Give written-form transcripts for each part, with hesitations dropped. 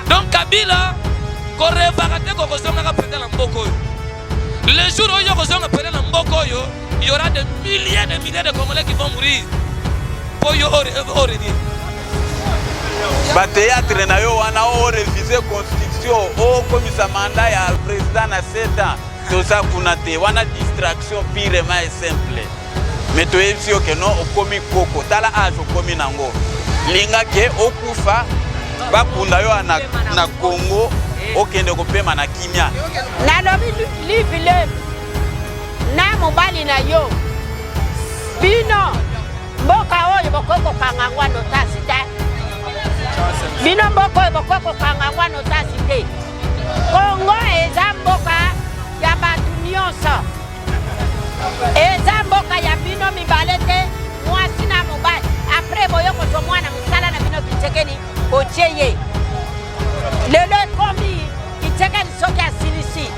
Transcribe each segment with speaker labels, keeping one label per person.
Speaker 1: Donc Kabila korevaka te kokozongaka mpenza na mboka oyo. Le jour oyo okozonga mpenza na mboka oyo, il y aura des milliers de milliers de Congolais qui vont mourir mpo yo orevie.
Speaker 2: Ba théâtre na yo wana o réviser constitution okomisa mandat ya président na 7 ans toza kuna te wana distraction purement et simple mais toyebisi yo ke non okomi koko tala age okomi nango linga ke okufa bakunda yo na, na congo okende kopema na kimia
Speaker 3: nalobi livile na mobali na yo bino mboka oyo bokoki kokanga yango anotasi te bino mboka oyo bokoki kokanga yango anotasi te kongo eza mboka ya bato nyonso Eza mboka ya bino mibale te, mwasi na mobali. Après boyo kozwa mwana mosala na bino Kitshekedi botie ye. Lelo ekomi Kitshekedi soki asilisi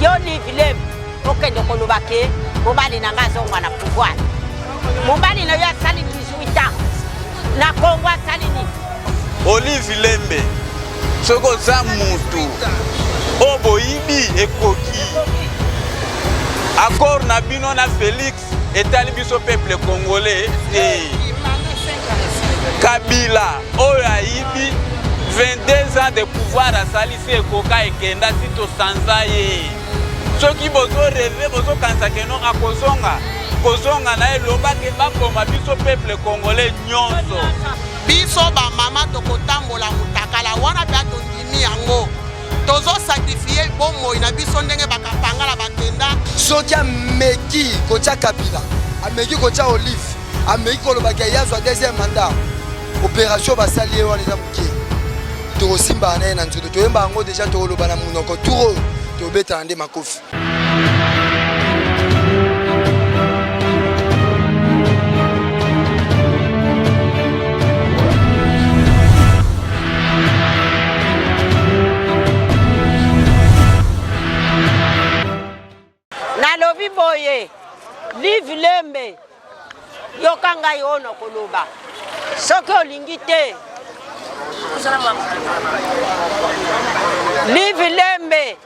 Speaker 3: yo Live Lem okende koloba ke mobali na nga azongwa na pouvoir. Mobali na yo asali 18 ans na Congo asali nini?
Speaker 2: Olive Lembe soki oza mutu oyo boyibi ekoki accord na bino na Felix etali biso peuple congolais te. Kabila oyo ayibi 22 ans de pouvoir asalisi ekoka ekenda si tosanza ye soki bozo reve bozokanisa keno akozonga kozonga na ye loba ke baboma biso peuple congolais nyonso
Speaker 4: Biso ba mama tokotambola mutakala wana pe tondimi yango. Tozo sacrifier bomoi na biso ndenge ba kapangala bakenda.
Speaker 5: Soki ameki kotia Kabila, ameki kotia Olive, ameki koloba ke ye azwa deuxième mandat, operation basali ye wana eza moke. Tokosimbana na ye na nzoto, toyemba yango deja, tokoloba na monoko tour oyo tobetana nde makofi.
Speaker 3: Nalobi boye Live Lembe, yoka ngai oyo nakoloba, soki olingi te Live Lembe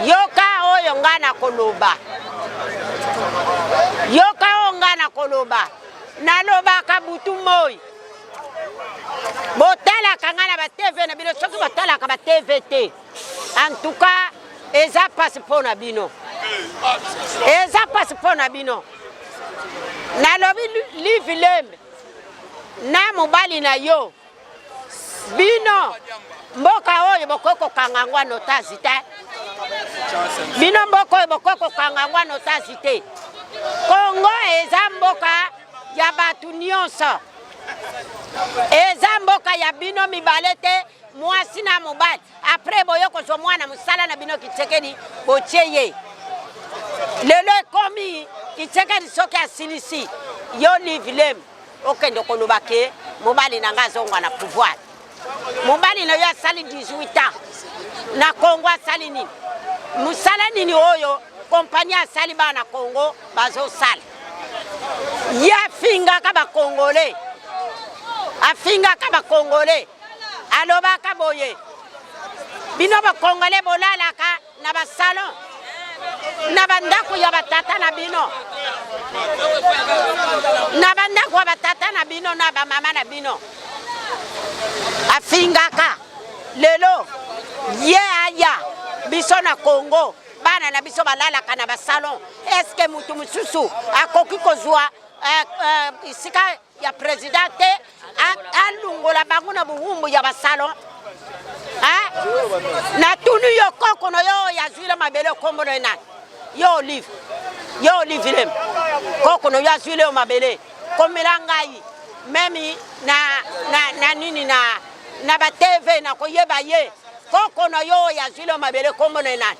Speaker 3: Yoka oyo ngai nakoloba, yoka oyo ngai nakoloba. Nalobaka butu moi, botalaka ngai na ba TV na bino. Soki botalaka ba TV te, en tout cas eza pasi mpo na bino, eza pasi mpo na bino. Nalobi Live Lembe na mobali na yo Bino mboka oyo bokoki kokanga yango en otage te. Bino mboka oyo bokoki kokanga yango en otage te. Congo eza mboka ya bato nyonso, eza mboka ya bino mibale te, mwasi na mobali. Après boyo kozwa mwana mosala na bino Kitshekedi botie ye lelo ekomi Kitshekedi soki asilisi yo Live Lem Okende koloba ke mobali na nga azongwa na pouvoir. Mobali na yo asali 18 ans na Congo asali nini? Musala nini oyo compagnie asali bana Congo bazosala? Ye afingaka ba Congolais, afingaka ba Congolais, alobaka boye bino ba Congolais bolalaka na ba salon na bandako ya batata na bino na bandako ya batata na bino na bamama na bino afingaka lelo ye aya biso na Congo bana na biso balalaka na basalon eske mutu mosusu akoki kozwa eh, eh, esika ya president te alungola bango na buwumbu ya basalon natuni yo koko na yo oyo azwila mabele okombo na ye nani yo olive yo olive lem koko na yo azwila yo mabele komela ngai meme na, na, na nini na, na ba tv nakoyeba ye koko na yo oyo azwila yo mabele kombo na ye nani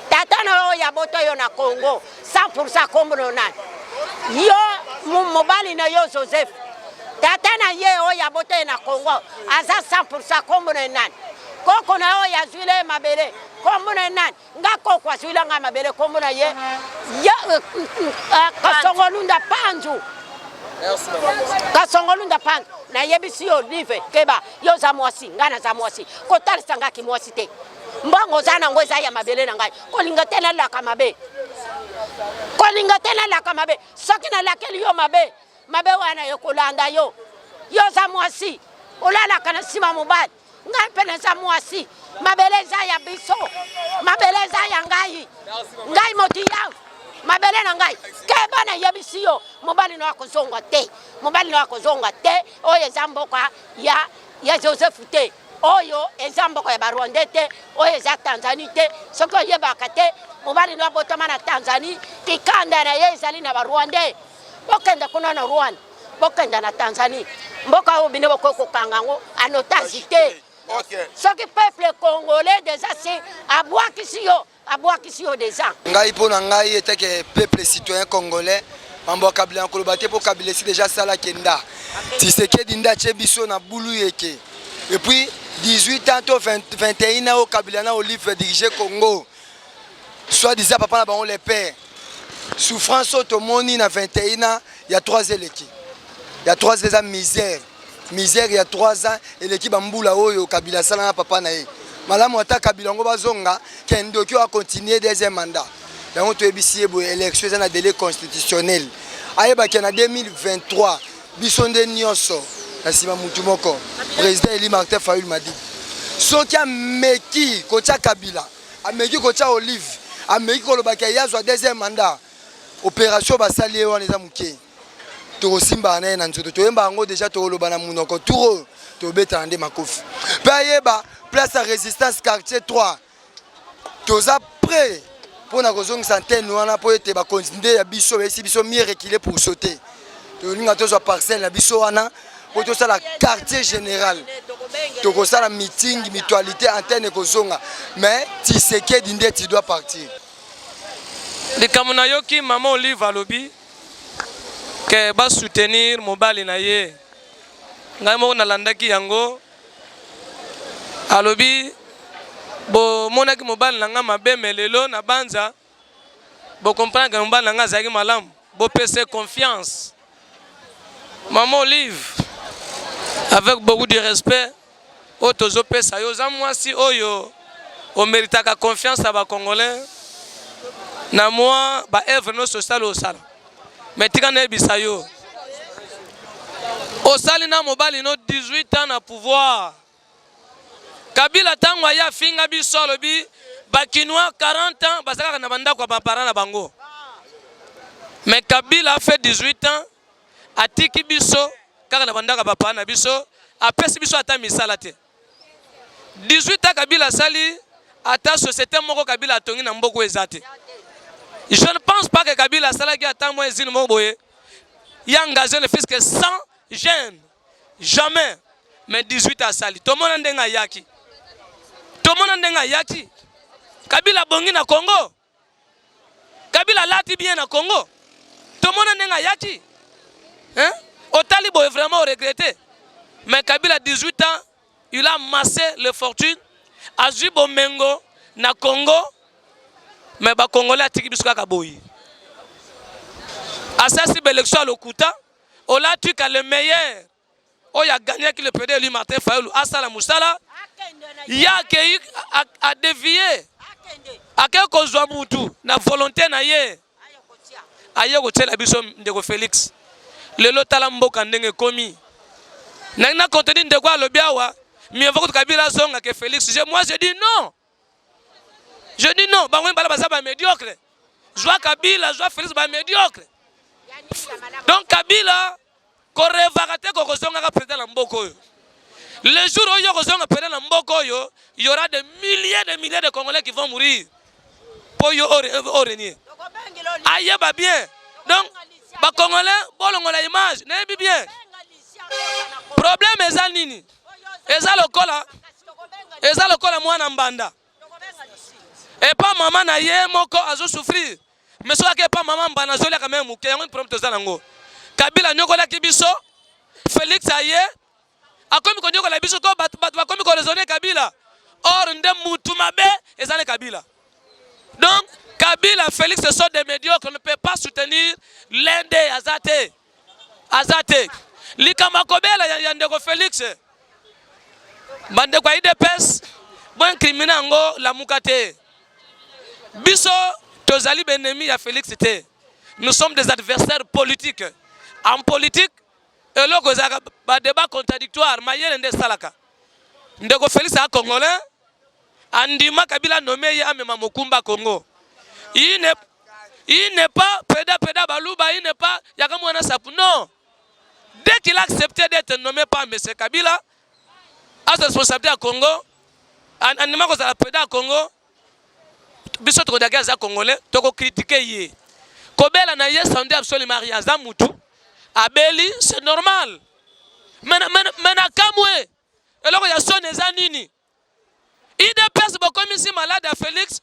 Speaker 3: Tata na yo oyo abota yo na Congo 100% kombo na yo nani? Yo mobali na yo Joseph tata na ye oyo abota ye na Congo aza 100% kombo na ye nani? Koko na yo oyo azwila ye mabele kombo na ye nani? Nga koko azwila nga mabele kombo na ye Kasongolunda Panzu. Kasongolunda Panza, nayebisi yo Olive, keba, yo oza mwasi, ngai naza mwasi, kotalisa ngai kimwasi te. Mbongo oza nango eza ya mabele na ngai, kolinga te nalaka mabe, kolinga te nalaka mabe. Soki nalakeli yo mabe, mabe wana ekolanda yo. Yo oza mwasi, olalaka na nsima mobali. Ngai mpe naza mwasi, mabele eza ya biso, mabele eza ya ngai, ngai moto ya mabele na ngai. Keba, nayebisi yo, mobali no akozonga te, mobali no akozonga te. Oyo eza mboka ya, ya Joseph te, oyo eza mboka ya barwandais te, oyo eza Tanzanie te. Soki oyebaka te, mobali no abotama na Tanzanie, kikanda na ye ezali na barwandais. Bokende kuna na Rwanda, bokenda na Tanzanie, mboka oyo bino bokoki kokanga yango en otage te. Soki peuple congolais deja si abwakisi yo, abwakisi yo deja.
Speaker 5: Ngai mpo na ngai etake peuple citoyen congolais, mambo ya Kabila nakoloba te, mpo Kabila esi deja asala kenda. Tshisekedi nde atie biso na bulu yeke. Et puis 18 ans to 20, 21 ans oyo Kabila na Olive dirige Congo, soit disant papa na bango le père, souffrance oyo tomoni na 21 ans ya 3 ans eleki ya 3 ans eza misère, misère ya 3 ans eleki bambula oyo Kabila asala na papa na ye. Malamu ata Kabila yango bazonga ke ndoki oyo akontinue deuxième mandat. Yango toyebisi ye boye, élection eza na délai constitutionnel, ayebaki na 2023 biso nde nyonso na nsima mutu moko, président Eli Martin Fayulu Madidi. Soki ameki kotia Kabila, ameki kotia Olive, ameki kolobaki ye azwa deuxième mandat, opération basali ye wana eza moke, tokosimbaka na ye na nzoto, toyemba yango deja, tokoloba na monoko tour oyo tobetana nde makofi. Mpe ayeba place ya résistance quartier 3, toza prêt mpona kozongisa antenne wana, mpo ete bakonzi nde ya biso bayesi biso mieux reculer pour sauter. Tolinga tozwa parcelle na biso wana mpo tosala quartier général, tokosala meeting mutualité, antenne ekozonga. Mais Tshisekedi nde tu dois partir.
Speaker 1: Likambo nayoki mama Olive alobi ke basoutenir mobali na ye, ngai moko nalandaki yango. Alobi bomonaki mobali na ngai mabe, me lelo na banza bocomprendre ke mobali na ngai azalaki malamu, bopesa confiance. Mama Olive, avec beaucoup de respect oyo tozopesa yo, oza mwasi oyo omeritaka confiance ya bacongolais na mwa baevre nyonso osala osala. Me tika nayebisa yo, osali na mobali no 18 ans na pouvoir. Kabila ntango aye afinga biso, alobi bakinois 40 ans baza kaka na bandako ya baparent na bango. Mais Kabila a fait 18 ans, atiki biso kaka na bandako ya baparent na biso, apesi biso ata misala te. 18 ans Kabila asali, ata société moko Kabila atongi na mboka eza te. Je ne pense pas que Kabila asalaki ata mwa usine moko boye ya engagé ne fût que 100 jeunes, jamais. Mais 18 asali, tomona ndenge ayaki, tomona ndenge ayaki. Kabila abongi na Congo, Kabila alati bien na Congo, tomona ndenge ayaki, hein? Otali boye vraiment oregrete. Mais Kabila 18 ans, il a amassé les fortunes, azwi bomengo na Congo, mais bacongolais atiki biso kaka boye. Asasi baélection ya lokuta, olatika le meilleur oyo agagnaki le président élu Martin Fayulu asala mosala ye, akei adévier, akei kozwa mutu na volonté na ye, aye kotiela biso ndeko Félix. Lelo tala mboka ndenge ekomi. Nangi na contenu ndeko alobi awa, mieux vaut Kabila azonga ke Félix. Je, moi je dis non, je dis non. Bango mibala baza bamédiocre. Zwa Kabila, zwa Félix, bamédiocre. Donc Kabila korevaka te kokozongaka président na mboka oyo. Le jour oyo kozonga président na mboka oyo, il y aura des milliers de milliers de Congolais qui vont mourir mpo yo orenier. Ayeba bien. Donc bacongolais bolongola image, nayebi bien problème eza nini. Eza lokola mwana mbanda epa mama na ye moko azosouffrir, mais soki ake epa mama mbanda azoliaka me moke. Yango problème toza nango. Kabila nyokolaki biso, Félix aye akomi konyokola biso ko bato bakomi koraisonner Kabila, or nde mutu mabe eza ne Kabila. Donc Kabila, Félix sont des médiocres, on ne peut pas soutenir l'un des, aza te. Aza te. Likambo ya kobela ya, ya ndeko Felix, bandeko ya UDPS boincrimine yango lamuka te. Biso tozali benemi ya Felix te. Nous sommes des adversaires politiques. En politique, eloko ezalaka ba débat contradictoire, mayele nde esalaka. Ndeko Felix a congolais, andima Kabila nommé ye amema mokumba Congo. Il n'est il n'est pas peda peda baluba, il n'est pas yaka mwana sapu. Non. Dès qu'il a accepté d'être nommé par M. Kabila, à sa responsabilité à Congo, andima kozala peda à Congo, biso tokodaki aza congolais, toko critiquer ye. Kobela na ye ça ne dit absolument rien, aza mutu. Abeli, c'est normal. Mais mais na kamwe, eloko ya soni eza nini? UDPS bokomisi malade ya Felix,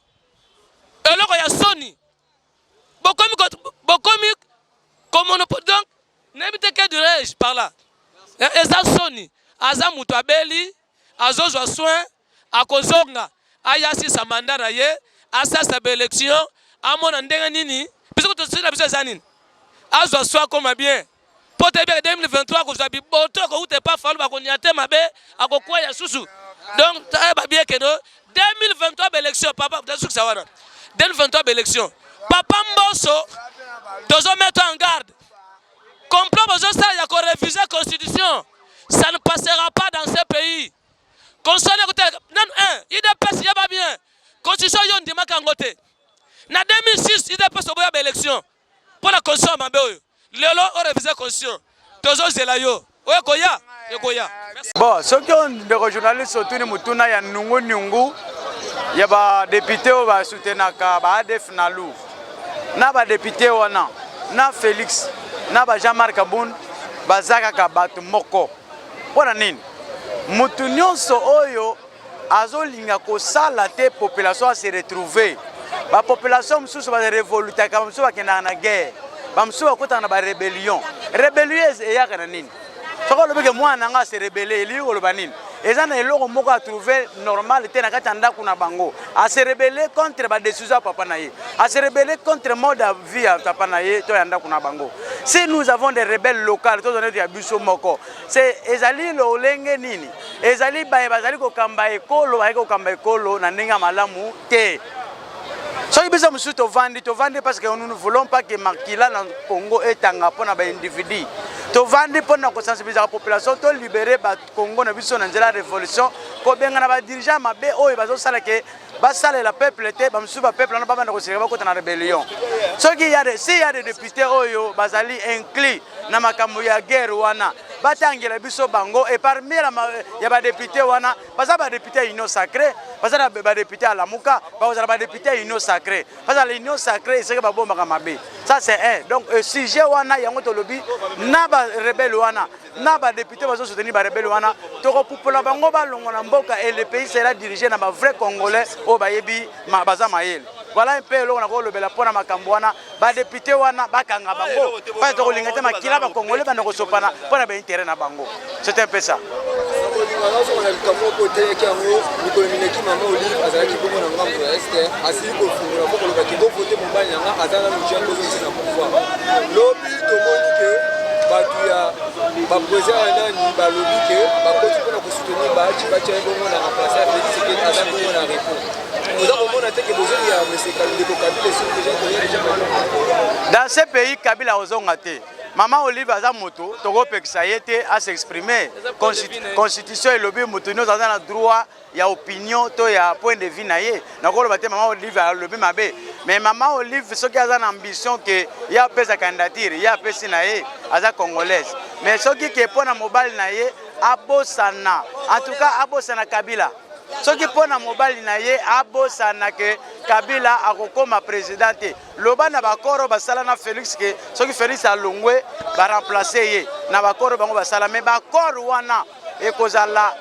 Speaker 1: eloko ya soni. Bokomi bokomi komonopo donc nayebi te que dirais-je par là. Eza soni, aza mutu abeli, azozwa soin, akozonga aya asisa mandat na ye, asasa ba élection, amona ndenge nini biso tosili na biso eza nini, azwa soin akoma bien po toyebi ke 2023 akozwa biboto akouta epa Fayulu bakonia te mabe akokweya susu. Donc toyeba bien ke no 2023 ba élection papa tosukisa wana 2023 ba élection papa Mboso tozo mettre en garde complot bozosala ya koreviser constitution, ça ne passera pas dans ce pays. Constitution ekotala nanu 1 UDPS yeba bien constitution yo ndimaka yango te na 2006 UDPS oboya ba élection mpo na constitution ya mabe oyo lelo oreviser constitution tozozela yo oyo ekoya ekoya.
Speaker 6: Bon, soki oyo ndeko journaliste otuni motuna ya nungu nungu ya badepute oyo basutenaka ba ADF na lu na badepute wana na Felix na ba Jean-Marc Kabund baza kaka bato moko. Mpo na nini? Moto nyonso oyo azolinga kosala te population ase retrouver. Ba population mosusu ba revolutaka, ba mosusu bakendaka na guerre, ba mosusu bakotaka na ba rebellion. Rebellion eyaka na nini? Soki olobi ke mwana na nga ase rebelle, elingi koloba nini? Eza na eloko moko a trouver normal te na kati ya ndako na bango. Ase rebelle contre ba decision ya papa na ye, ase rebelle contre mode ya vie ya papa na ye to ya ndako na bango. Si nous avons des rebelles locales, tozwa neti ya biso moko, c'est ezali lolenge nini? Ezali baye bazali kokamba ekolo, bazali kokamba ekolo na ndenge ya malamu te. Soki biso mosusu tovandi, tovandi parce que nous ne voulons pas que makila na Congo etanga mpo na baindividu. Tovandi mpo na kosensibiliser population, to libérer ba Congo na biso na nzela ya révolution, kobengana ba dirigeants mabe oyo bazosala ke basalela peuple te, bamosusu ba peuple wana babanda kosilika bakota na rébellion. Soki ya de, si ya de députés oyo bazali inclus na makambo ya guerre wana, batangela biso bango. Et parmi ya ba députés wana, baza ba députés ya Union sacrée, baza na ba députés ya Lamuka, bakozala ba députés ya Union sacrée. Baza na Union sacrée eseke babombaka mabe. Ça c'est un. Donc sujet wana yango tolobi na ba rebelle wana, na ba députés bazo soutenir ba rebelle wana, tokopupola bango balongo na mboka et le pays sera dirigé na ba vrais congolais oyo bayebi baza mayele. Voilà un peu eloko nakolobela mpona makambo wana. Ba députés wana bakanga bango parce que tokolinga te makila ba congolais banda kosopana mpona ba intérêt na bango. C'est un peu ça.
Speaker 5: Nakolinga nazonga na likambo moko oteyaki yango mikolo mileki. Mama Olive azalaki bongo na ngambo ya este, asili kofungola mpo kolobaki bovote mobali na nga aza nanu jeune, bozongisa na pouvoir. Lobi tomoni ke bato ya baprésident ya nani balobi ke bakoti mpona kosoutenir Bahati, batia ye bongo na remplace ya Félix Tshisekedi aza bongo na repos. Oza komona te ke bozongi ya monsieur ndeko Kabila esili déjà koya déjà?
Speaker 6: Dans ce pays, Kabila ozonga te. Mama Olive aza moto, tokopekisa ye te a s'exprimer. Constitution elobi moto nyonso aza na droit ya opinion to ya point de vue na ye. Nakoloba te mama Olive alobi mabe, mais mama Olive soki aza na ambition ke ye apesa candidature, ye apesi na ye, aza congolaise. Mais soki ke mpo na mobali na ye, abosana, en tout cas abosana Kabila. Soki mpo na mobali na ye, abosana ke Kabila akokoma président te. Loba na bakoro basala na Félix ke soki Félix alongwe, baremplace ye na bakoro bango basala. Mais bakoro wana ekozala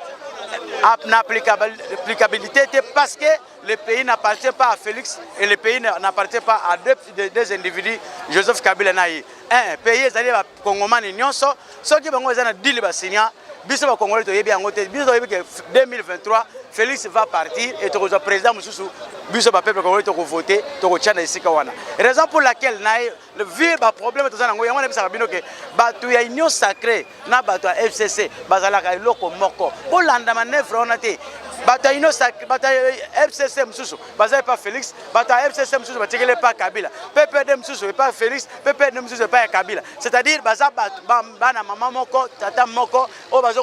Speaker 6: na applicabilité te parce que le pays n'appartient pas à Félix et le pays n'appartient pas à deux individus, Joseph Kabila na ye. Un pays ezali bakongomani nyonso. Soki bango eza na deal basinya Biso ba Congolais toyebi yango te. Biso toyebi que 2023 Felix va partir et tokozwa président mosusu. Biso ba peuple congolais tokovote, tokotia na esika wana. Raison pour laquelle na vu ba problème toza nango yango nayebisaka bino ke bato ya union sacrée na bato ya FCC bazalaka eloko moko. Bolanda manœuvre wana te. Bato ya union sacrée, bato ya FCC mosusu baza epa Felix, bato ya FCC mosusu batikeli epa Kabila, PPRD mosusu epa Felix, PPRD mosusu epa ya Kabila. C'est-à-dire baza bato bana mama moko tata moko oyo bazo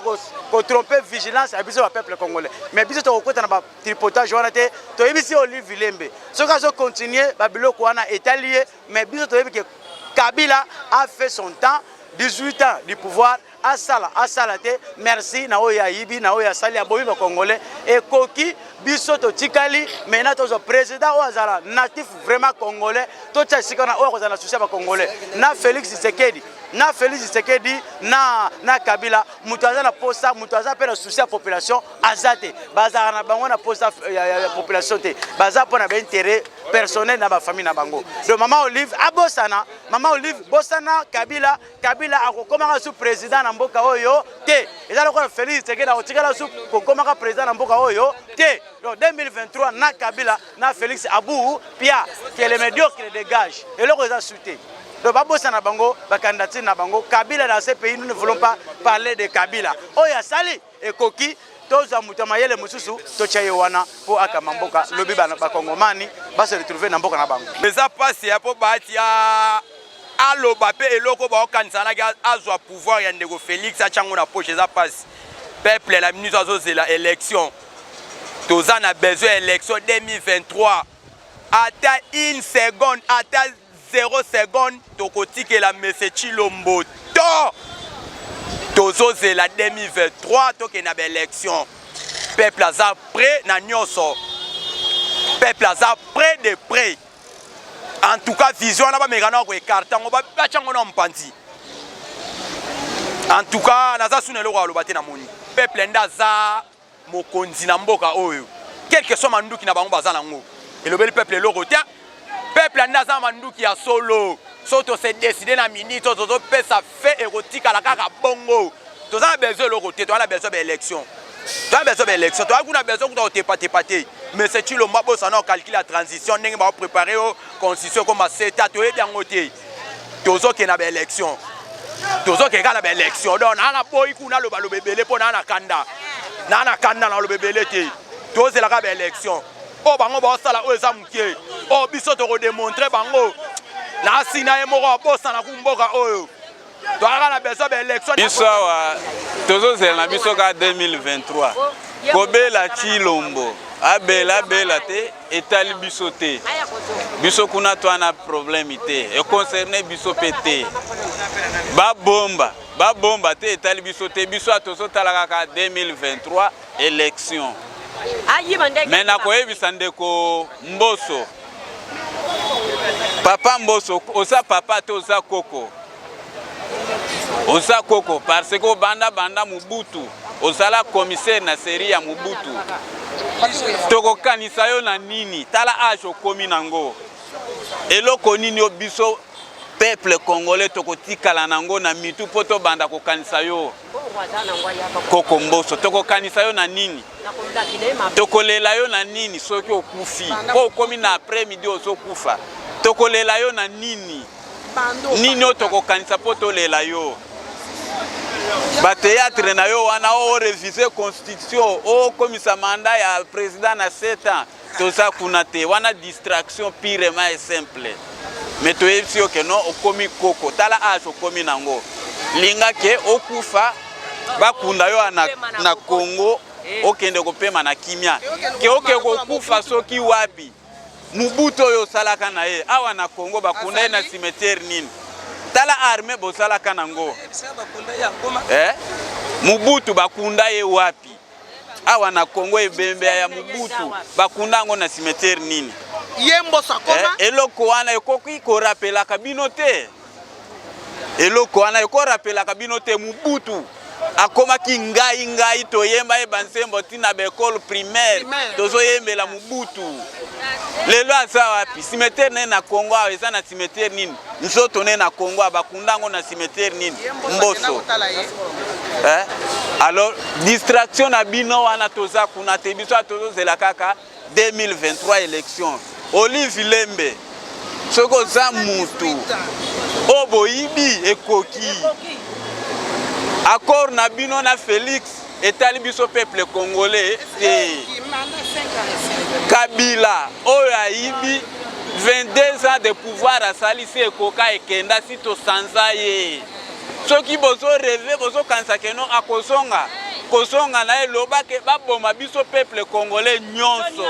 Speaker 6: kotrompe vigilance ya biso ba peuple congolais. Mais biso tokokota na ba tripotage wana te. Toyebisi Olive Lembe soki azo continuer ba biloko wana etali ye, mais biso toyebi ke Kabila a fait son temps, 18 ans du pouvoir, asala asala te. Merci na oyo ayibi na oyo asali abomi ba congolais. Ekoki biso totikali maintenant tozwa président oyo azala natif vraiment congolais, totia esika na oyo akozala na souci ya ba congolais na Félix Tshisekedi, na Félix Tshisekedi na Kabila. Moto aza na posa, moto aza pe na souci ya population aza te. Bazalaka na bango na posa ya population te, baza mpo na ba intérêt personnel na ba famille na bango. Donc mama Olive abosana, mama Olive bosana Kabila. Kabila akokomaka su président na mboka oyo te. Eza lokola Félix Tshisekedi akotikala su kokomaka président na mboka oyo te. Donc 2023 na Kabila na Félix Abou Pia, que le médiocre dégage. Eloko eza su te. Donc babosana bango ba candidature na bango. Kabila dans ce pays, nous ne voulons pas parler de Kabila. Oyo asali ekoki tozwa moto ya mayele mosusu totia ye wana mpo akamba mboka lobi bakongomani ba se retrouver na mboka na bango.
Speaker 7: Eza pasi ya po bahati aloba pe eloko baokanisa naki azwa pouvoir ya ndeko Félix atia yango na poche. Eza pasi, peuple na biso azozela élection, toza na besoin ya élection 2023. Ata une seconde, ata 0 seconde tokotikela Monsieur Tshilombo to tozozela 2023 tokende na baélection. Peuple aza prêt na nyonso, peuple aza prêt de près. En tout cas vision wana bameka na koécarte yango, batya yango na mopanzi. En tout cas naza suna eloko aloba te. Namoni peuple nde aza mokonzi na mboka oyo, quelque soit manduki na bango baza nango, elobeli peuple eloko te. Peuple nde aza manduki ya solo. So tose décide na minute oyo tozopesa fe, ekotikala kaka bongo. Toza na besoin eloko te, toza na besoin baélection, toza na besoin baélection, toza kuna besoin kuta kotepatepa te. Mais c'est Tshilombo abosana ocalcule ya transition ndenge baoprépare o constitution ekoma seta, toyebi yango te. Tozokende na baélection, tozokende kaka na baélection. Donc naa na boyi kuna alobaloba ebele mpo naa na kanda, naa na kanda na aloba ebele te. Tozela kaka baélection oyo bango baosala oyo eza moke, oyo biso tokodemontre bango na asina ye moko abosana ku mboka oyo. Toyaka na besoin baélection.
Speaker 2: Biso awa tozozela na biso kaka 2023. Kobela Tshilombo abela abela te, etali biso te. Biso kuna toa na problème te, econcerne biso mpe te. Babomba babomba te, etali biso te. Biso awa tozotala kaka 2023 élection. Me nakoyebisa ndeko Mboso, papa Mboso, oza papa te, oza koko, oza koko parce que obanda banda Mobutu, ozala commissaire na série ya Mobutu. Tokokanisa yo na nini? Tala age okomi nango, eloko nini yo biso peuple congolais tokotikala nango na mitu mpo tobanda kokanisa yo? Koko Mboso, tokokanisa yo na nini? Tokolela yo na nini soki okufi? Mpo okomi na après midi ozokufa, tokolela yo na nini? Nini oyo tokokanisa mpo tolela yo? Bateatre na yo wana o révise constitution, okomisa mandat ya président na 7 ans, toza kuna te. Wana distraction purement et simple. Mais toyebisi yo ke non, okomi koko, tala age okomi nango, linga ke okufa bakunda yo na Congo, okende kopema na kimia, ke oke kokufa soki wapi. Mobutu oyo osalaka na ye awa na Congo, bakunda ye na cimetière nini? Tala armée bosalaka nango, eh? Mobutu bakunda ye wapi awa na Congo? Ebembe ya Mobutu bakunda yango na cimetière nini?
Speaker 4: Ye Mboso akoma.
Speaker 2: Eloko wana ekoki korapelaka bino te, eloko wana ekorapelaka bino te. Mobutu akomaki ngai ngai, toyemba ye banzembo ntina baekole primaire, tozoyembela Mobutu. Lelo aza wapi? Cimetière nini na Congo awa eza na cimetière nini? Nzoto ne na Congo awa bakunda yango na cimetière nini? Mboso, eh? Alors distraction na bino wana toza kuna te, biso tozozela kaka 2023 election. Olive Lembe, soki oza mutu oyo boyibi ekoki, accord na bino na Felix etali biso peuple congolais te. Kabila oyo ayibi 22 ans de pouvoir asalisi ekoka ekenda si tosanza ye. Soki bozo reve bozokanisa ke no akozonga kozonga na ye loba ke baboma biso peuple congolais nyonso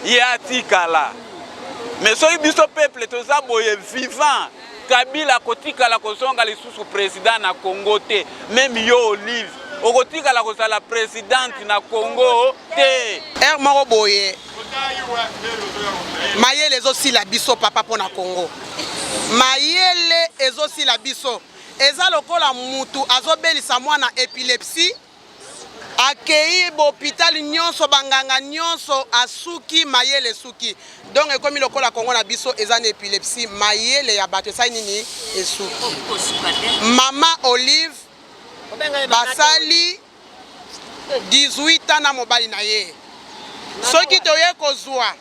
Speaker 2: ye atikala. Mais soki biso peuple toza boye vivant, Kabila akotikala kozonga lisusu president na Congo te. Meme yo Olive okotikala kozala presidente na Congo te.
Speaker 4: Heure moko boye mayele ezosila biso papa mpo na Congo, mayele ezosila biso. Eza lokola mutu azobelisa mwana epilepsie, akei bopital nyonso, banganga nyonso, asuki, mayele esuki. Donc ekomi lokola Congo na biso eza na epilepsie, mayele ya bato esali nini? Esuki. Mama Olive basali 18 ans na mobali na ye, soki toye kozwa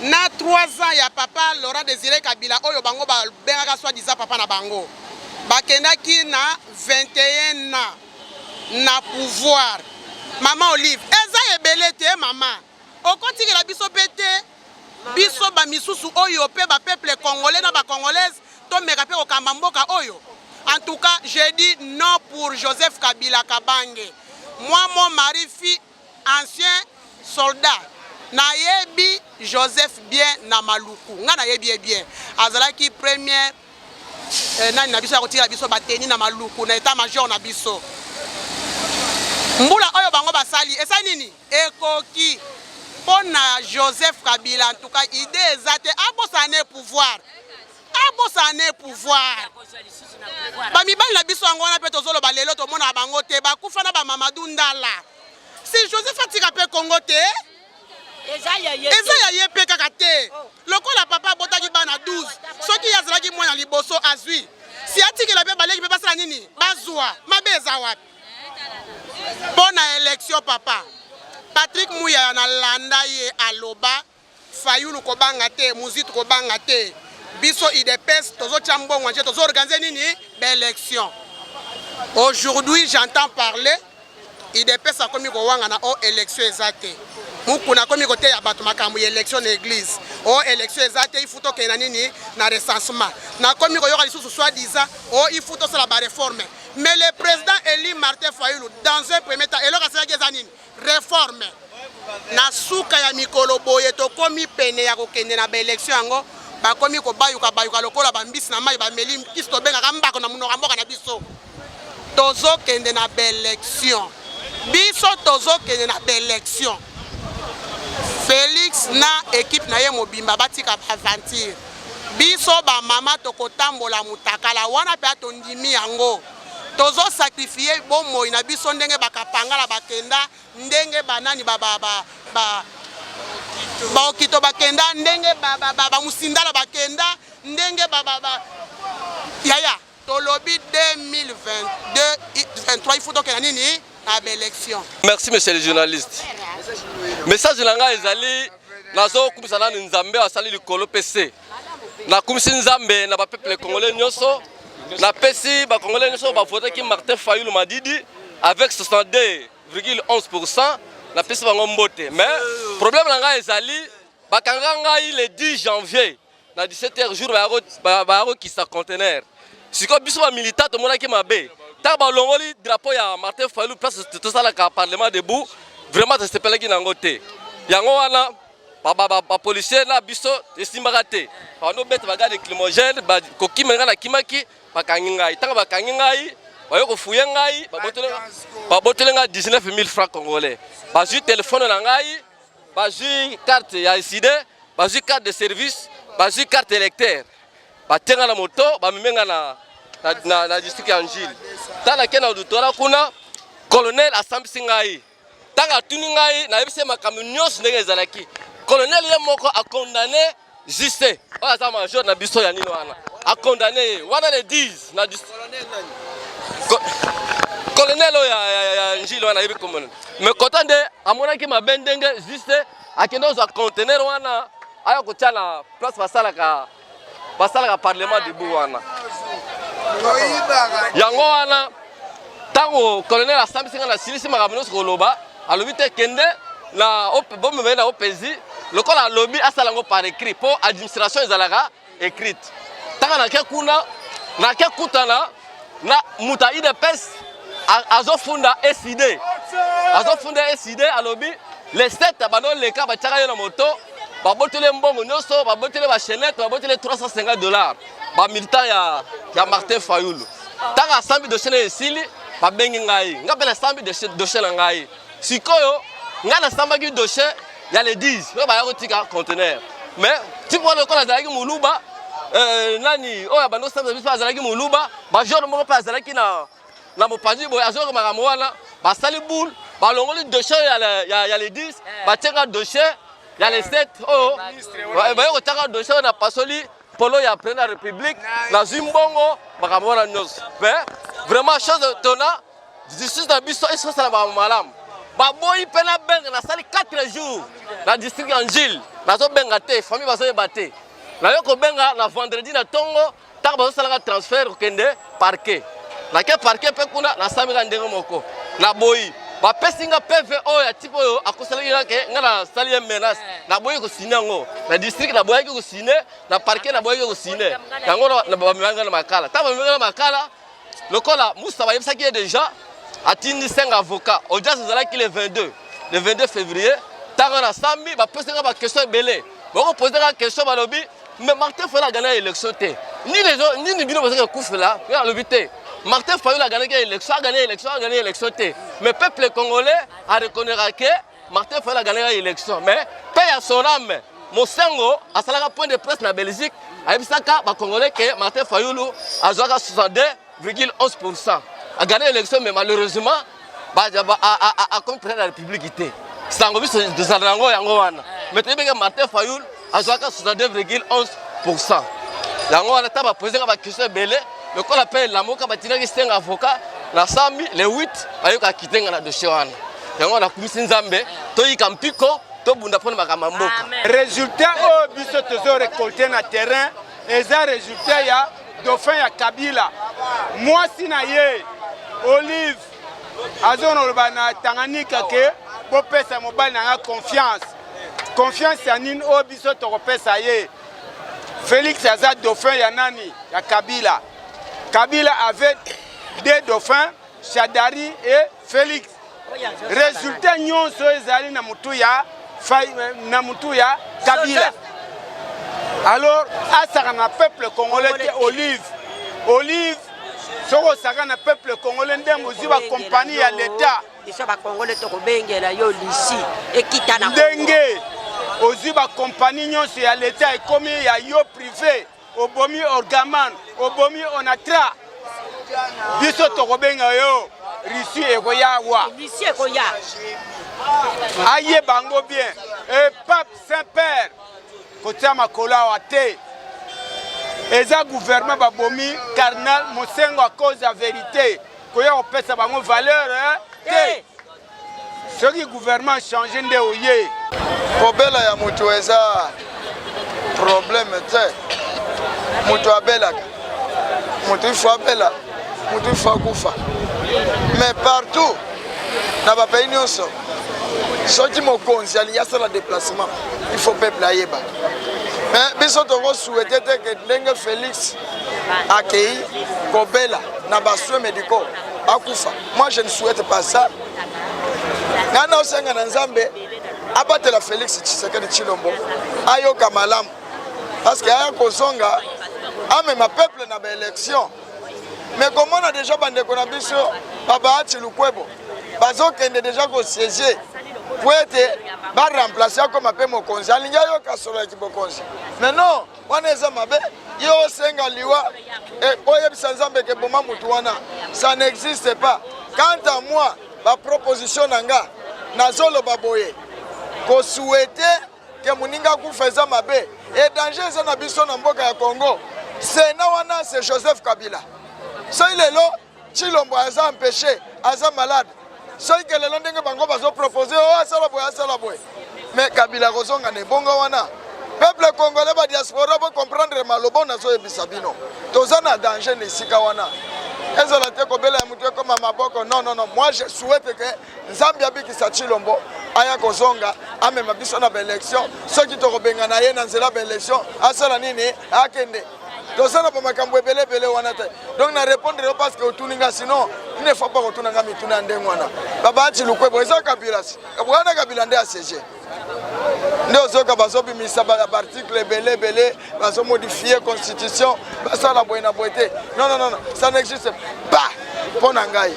Speaker 4: na 3 ans ya papa Laurent Desire Kabila oyo bango babengaka soit disant papa na bango, bakendaki na 21 ans na pouvoir. Mama Olive eza ebele te mama, okotikela biso pe te, biso ba misusu oyo pe ba peuple congolais na ba congolaise tomeka pe kokamba mboka oyo. En tout cas je dis non pour Joseph Kabila Kabange. Moi mon mari fut ancien soldat, nayebi Joseph bien na Maluku, nga nayebi ye bien, azalaki première eh, nani na biso ya kotikela biso bateni na Maluku na etat major na biso. Mbula oyo bango basali esali nini? Ekoki mpo na Joseph Kabila. En tout cas idée eza te, abosana ne pouvoir, abosana ne pouvoir. Bamibali na biso yango wana mpe tozoloba lelo tomonaka bango te, bakufa na ba Mamadou Ndala. Si Joseph atika mpe Congo te,
Speaker 3: eza ya ye
Speaker 4: eza ya ye mpe kaka te. Lokola papa abotaki bana 12, soki ye azalaki mwana liboso azwi, si atikela mpe baleki mpe basala nini? Bazwa. Mabe eza wapi? Mpo na election papa Patrick Muyaya na landa ye aloba Fayulu kobanga te, Muzitu kobanga te, biso UDPS tozotia mbongo nje tozo organiser nini ba election. Aujourd'hui j'entends parler UDPS akomi kowangana o election eza te. Mukuna akomi koteya bato makambo ya election na eglise. O election eza te, il faut tokende na nini na recensement. Nakomi koyoka lisusu soit disant o il faut tosala ba reforme. Mais le président élu Martin Fayulu dans un premier temps eloko asalaki eza nini? Reforme. Na suka ya mikolo boye tokomi pene ya kokende na ba election yango, bakomi kobayuka bayuka lokola ba mbisi na mayi bameli kisi tobengaka mbako na monoko ya mboka na biso. Tozokende na ba election, biso tozokende na ba election. Felix na equipe na ye mobimba batika ba aventure. Biso ba mama tokotambola mutakala wana pe tondimi yango. Tozo sacrifier bomoi na biso ndenge ba kapangala bakenda, ndenge ba nani ba ba ba ba ba okito bakenda, ndenge ba ba ba, ba musindala bakenda, ndenge ba ba ba yaya tolobi 2022 23 il faut tokenda nini na ba election.
Speaker 1: Merci monsieur le journaliste. Message na ngai ezali nazokumisa nanu Nzambe asali likolo pe se. Nakumisi Nzambe na ba peuple congolais nyonso. Napesi ba congolais nyonso ba votaki Martin Fayulu Madidi avec 62,11%. Napesi bango mbote. Mais problème na ngai ezali bakanga ngai le 10 janvier na 17h jour bayakokisa conteneur. Sikoyo biso ba militant tomonaki mabe ntango balongoli drapeau ya Martin Fayulu place tosalaka parlement debout, vraiment tosepelaki nango te. Yango wana bapolicier na biso esimbaka te, bando beta ba garde lacrymogène, kokima ngai nakimaki, bakangi ngai. Ntango bakangi ngai baye kofuye ngai, babotoli ngai 19000 francs congolais, bazwi telefone na ngai, bazwi carte ya ECIDE, bazwi carte de service, bazwi carte électeur, batie ngai na moto, bamemi ngai na, na, na, na district ya Njili. Ntango nakei na auditorat kuna, colonel asambisi ngai. Ntango atuni ngai, nayebisi ye makambo nyonso ndenge ezalaki. Colonel ye moko akondane JC oyo aza major na biso ya nini wana, akondane ye wana le 10 na Colonel oyo ya, ya, ya Njili wana ayebi kombo mais kota nde amonaki mabe ndenge juste akende kozwa conteneur wana aya kotia na place basalaka basalaka parlement debout wana. Yango wana ntango colonel asambisi ngai nasilisi makambo nyonso koloba, alobi te kende na bomema ye na opesi lokola alobi asala yango par écrit mpo administration ezalaka écrite. Ntango nake kuna nake kutana na moto ya idps azofunda eside, azofunda eside, alobi le 7 bandoleka batiaka ye na moto, baboteli mbongo nyonso, baboteli bachenete, baboteli 350 dollars bamilitant ya, ya Martin Fayulu. Ntango asambi dossier na esili, babengi ngai, ngai mpe nasambi dossier na ngai. Sikoyo ngai nasambaki dossier ya le 10 oyo baya kotika conteneur, mais tipo wana lokola azalaki moluba, euh, nani oyo abandi kosambisa biso azalaki moluba, major moko mpe azalaki na na mopanzi boye azoyoka makambo wana, basali boule, balongoli dossier ya, ya, ya le 10, batiaka dossier ya le 7 oyo baye kotiaka dossier oyo na pasoli polo ya président ya république, nazwi mbongo makambo wana nyonso. Mpe vraiment chose tona justice na biso esosala makambo malamu. Baboyi mpe nabenga, nasali 4 jours na district ya Njili, nazobenga te, famille bazoyeba te. Nayo kobenga na vendredi na ntongo ntango bazosalaka transfert kokende parquet, nake parquet mpe kuna nasambika ndenge moko, naboyi bapesi nga PV oyo ya type oyo akosalaki nga ke nga nasali ye menace, naboyi kosine yango na district, naboyaki kosine na parquet, naboyaki kosine yango, bamemaki nga na makala. Ntango bamemaki nga na makala, lokola Musa bayebisaki ye deja, atindi 5 avocat. Audience ezalaki le 22, le 22 février. Ntango nasambi, bapesi nga baquestion ebele, bakopose nga question, balobi mais Martin Fayulu agana élection te, nini nini bino bozaki kokufela? Ye alobi te, Martin Fayulu aganaki élection, agana élection, agana élection te, mais peuple congolais areconnaîtra que Martin Fayulu aganaki élection. Mais paix ya son âme, Mosengo asalaka point de presse na Belgique, ayebisaka bacongolais ke Martin Fayulu azwaka 62,11%, agana élection, mais malheureusement akomi président de la république te. Sango biso tozala yango yango wana, mais toyebeke Martin Fayulu azwaka 62,11%. Yango wana ntango bapose nga baquestion ebele, lokola mpe Lamuka batindaki senga avocat, nasambi le 8, bayoka kitenga na dossier wana. Yango nakumisi Nzambe, toyika mpiko, tobunda mpona makambo ya mboka.
Speaker 6: Résultat oyo biso tozo récolter na terrain eza résultat ya dauphin ya Kabila, mwasi na ye Olive azoloba na Tanganyika ke bopesa mobali na nga confiance. Confiance ya nini oyo biso tokopesa ye? Félix aza dauphin ya nani? Ya Kabila. Kabila avait deux dauphins, Shadari et Félix. Résultat nyonso ezali na mutu ya na mutu ya Kabila. Alors asaka na peuple congolais te. Olive, Olive, soki osaka na peuple congolais ndenge ozwi bakompagnie ya l'État,
Speaker 3: biso bakongole tokobengela yo lisi ekita na
Speaker 6: ndenge ozwi bakompagnie nyonso ya l'État ekomi ya yo privé, obomi Orgaman, obomi Onatra, biso tokobenga yo Russie ekoya awa.
Speaker 3: Russie ekoya.
Speaker 6: Ayeba yango bien. E pape Saint Père kotia makolo awa te. Eza gouvernement babomi cardinal Mosengo à cause ya vérité, koya kopesa bango valeur te. Soki gouvernement change nde oye.
Speaker 5: Kobela ya moto eza problème te. Moto abelaka, moto ifo abela, moto ifo akufa. Mais partout na bapays nyonso, soki mokonzi alingi asala déplacement, il faut peuple ayeba. Mais biso tokosouhaite te ke ndenge Félix akei kobela na basoins médicaux akufa. Moi, je ne souhaite pas ça. Ngai naosenga na Nzambe abatela Félix Tshisekedi Tshilombo, ayoka malamu, parce que aya kozonga amema peuple na baélection. Mais komona deja bandeko na biso babaati Lukwebo bazokende deja kosiéger po ete baremplace akoma mpe mokonzi, alingi ayoka solo ya kibokonzi. Mais non, wana eza mabe. Ye osenga liwa, oyebisa Nzambe ke boma mutu wana, ça n'existe pas. Quant à moi, baproposition na nga nazoloba boye: kosouhaite ke moninga akufa eza mabe. E danger eza na biso na mboka ya Congo, sena wana c'est Joseph Kabila. Soki lelo Tshilombo aza empêché,
Speaker 8: aza malade. Soki ke lelo ndenge bango bazo propose oh asala boye asala boye, mais Kabila akozonga na ebonga wana. Peuple congolais ba diaspora bo comprendre maloba oyo nazoyebisa bino, toza na danger na esika wana. Ezala te kobela ya moto ekoma maboko. Non, non, non, moi je souhaite que Nzambe abikisa Tshilombo aya kozonga amema biso na baelection. Soki tokobengana ye na nzela baelection, asala nini? Akende. Toza na bamakambo ebele ebele wana te. Donc na répondre yo parce que otuni nga, sinon il ne faut pas kotuna nga mituna ya ndenge wana. Babahati Lukwebo eza Kabila, wana Kabila nde asiege nde ozoyoka bazobimisa baarticle ebele ebele, bazomodifie constitution, basala boye na boye te. Non, non, non, ça n'existe pas. Mpo na ngai,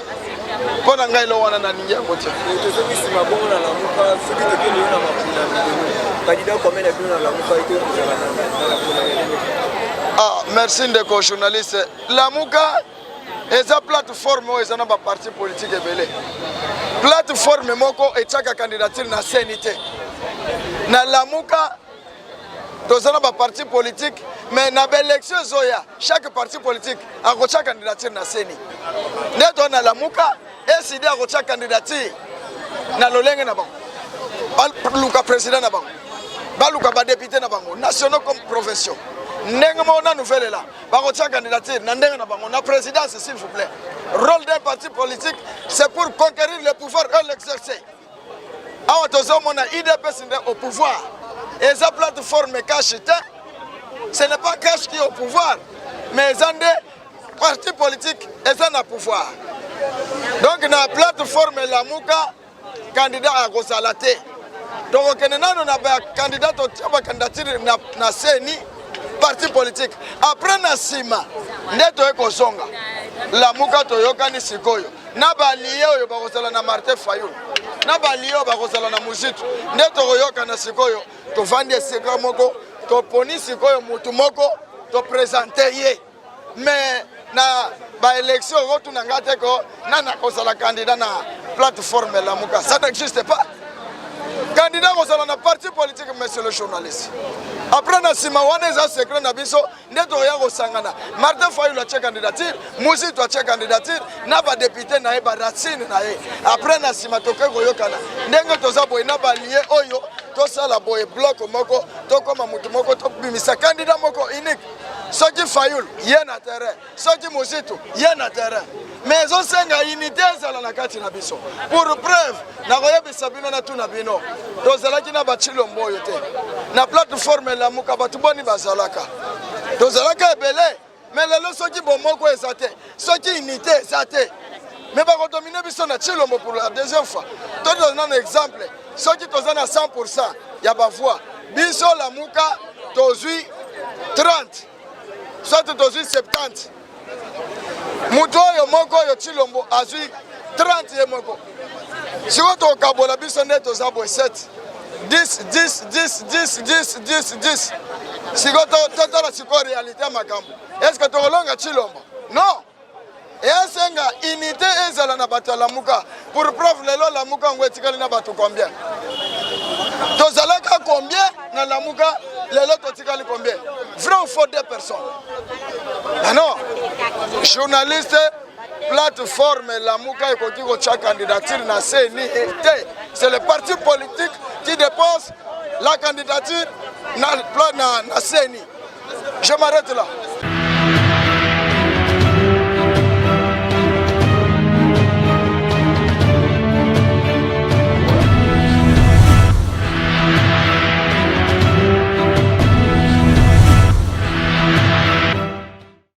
Speaker 8: mpo na ngai lo wana nalingi yango te.
Speaker 9: Tozongi nsima bongo na Lamuka, soki tokende yo na mapona milelo, candidat combien na bino na Lamuka ete kozala na mapona milelo?
Speaker 8: Ah, merci ndeko journaliste. Lamuka eza plateforme oyo eza na baparti politique ebele. Plateforme moko etiaka candidature na CENI te. Na Lamuka toza na baparti politique, mais na baélection ezoya chaque parti politique akotia candidature na CENI. Nde toza na Lamuka, ECD akotia candidature na lolenge na bango, baluka président na bango, baluka badepute na bango nationaux comme provinciaux. Ndenge moko na nouvelle ela bakotia candidature na ndenge na bango na présidence. S'il vous plaît, rôle d'un parti politique, c'est pour conquérir le pouvoir et l'exercer. Awa tozomona UDPS nde au pouvoir, eza plateforme cash te. Ce n'est pas cash qui est au pouvoir, mais eza nde parti politique eza na pouvoir. Donc na plateforme Lamuka candidat akozala te. Tokokende nano na bacandidat, totia bacandidature na, na CENI parti politique, après na nsima nde toye kozonga Lamuka. Toyokani sikoyo na balie oyo bakozala na Martin Fayulu, na balie oyo bakozala na Muzitu, nde tokoyokana sikoyo. Tovandi esika moko, toponi sikoyo mutu moko, topresente ye. Mais na baélection okotuna nga te ko nani akozala candidat na plateforme Lamuka, ça n'existe pas. Candidat kozala na parti politique, monsieur le journaliste. Après na nsima wana eza secret na biso nde tokoya kosangana. Martin Fayulu atie candidature, Muzitu atie candidature na badepute na ye, baracine na ye. Après na nsima tokoki koyokana ndenge toza boye na balie oyo, tosala boye bloc moko, tokóma motu moko, tobimisa candidat moko unique. Soki Fayulu ye na terrain, soki Muzitu ye na terrain, mais ezosenga unité ezala na kati na biso. Pour preuve, nakoyebisa bino, natuna bino, tozalaki na bachilombo oyo te na plateforme Lamuka, bato boni bazalaka? Tozalaka ebele. Mais lelo soki bomoko eza te, soki unité eza te, mais bakodomine biso na Chilombo pour la deuxième fois. Toza nano exemple, soki toza na 100 ya bavoix, biso Lamuka tozwi 30, soit tozwi 70, moto oyo moko oyo Chilombo azwi 30 ye moko. Sikoyo tokabola biso nde toza boye 7 10 10 10 10 10 10 10. Sikoyo totala sikoyo réalité ya makambo, est ce que tokolonga Chilombo? Non. Esenga unité ezala na bato ya Lamuka. Pour preuve, lelo Lamuka yango etikali na bato combien? Tozalaka combien na Lamuka? Lelo totikali combien? Vrai ou faux? Deux personnes. Ah non, journaliste, plateforme Lamuka ekoki kotya candidature na CENI te. C'est le parti politique qui dépose la candidature na, na, na CENI. Je m'arrête là.